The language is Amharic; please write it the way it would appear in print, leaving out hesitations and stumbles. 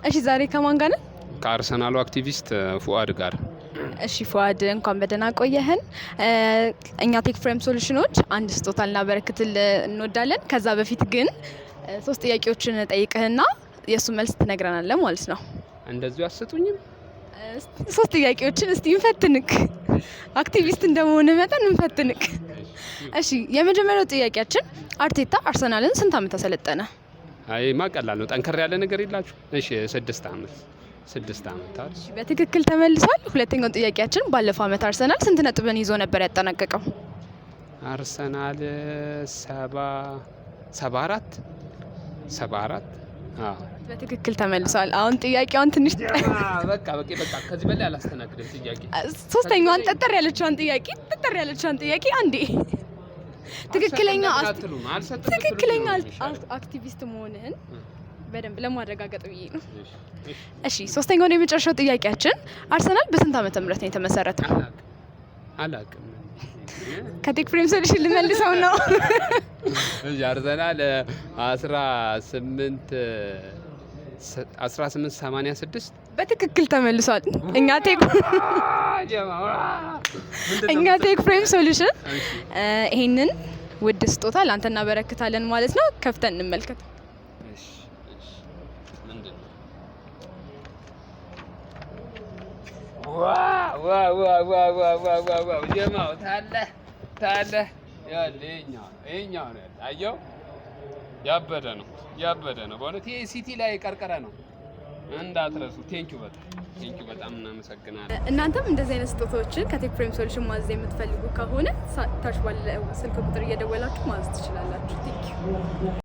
እሺ፣ ዛሬ ከማን ጋር ነን? ከአርሰናሉ አክቲቪስት ፉአድ ጋር። እሺ ፉአድ፣ እንኳን በደህና ቆየህን። እኛ ቴክ ፍሬም ሶሉሽኖች አንድ ስጦታ ልናበረክትልህ እንወዳለን። ከዛ በፊት ግን ሶስት ጥያቄዎችን ጠይቅህና የእሱ መልስ ትነግረናለህ ማለት ነው። እንደዚሁ አትሰጡኝም? ሶስት ጥያቄዎችን እስቲ እንፈትንክ። አክቲቪስት እንደመሆን መጠን እንፈትንክ። እሺ፣ የመጀመሪያው ጥያቄያችን አርቴታ አርሰናልን ስንት ዓመት አሰለጠነ? አይ፣ ቀላል ነው። ጠንከር ያለ ነገር የላችሁ? እሺ፣ 6 አመት፣ 6 አመት አይደል? በትክክል ተመልሷል። ሁለተኛው ጥያቄያችን ባለፈው ዓመት አርሰናል ስንት ነጥብን ይዞ ነበር ያጠናቀቀው? አርሰናል 74፣ 74፣ አዎ። በትክክል ተመልሷል። አሁን ጥያቄዋን ትንሽ በቃ በቃ በቃ፣ ከዚህ በላይ አላስተናግድም ጥያቄ። ሶስተኛዋን ጠጠር ያለችዋን ጥያቄ አንዴ አልሰጥም። ትክክለኛ አክቲቪስት መሆንህን በደንብ ለማረጋገጥ ብዬ ነው። እሺ፣ ሶስተኛውን የመጨረሻው ጥያቄያችን አርሰናል በስንት ዓመተ ምህረት ነው የተመሰረተው? አላቅም። ከቴክ ፍሬም ሶሉሽን ልመልሰው ነው። እሺ፣ አርሰናል 1886። በትክክል ተመልሷል። እኛ ቴክ ፍሬም ሶሉሽን ይሄንን ውድ ስጦታ ለአንተ እናበረክታለን ማለት ነው። ከፍተን እንመልከት። እሺ እሺ፣ ምንድን ነው? Wow, ጀማው ታለ ታለ፣ ያለ ይኸኛው ነው ያለ። አየው፣ ያበደ ነው፣ ያበደ ነው በእውነት። ይሄ city ላይ ቀርቀረ ነው እንዳትረሱ። Thank you በጣም፣ thank you በጣም፣ እናመሰግናለን። እናንተም እንደዚህ አይነት ስጦታዎችን ከቴክ ፍሬም ሶሉሽን ማዘዝ የምትፈልጉ ከሆነ ታች ባለው ስልክ ቁጥር እየደወላችሁ ማዘዝ ትችላላችሁ። Thank you.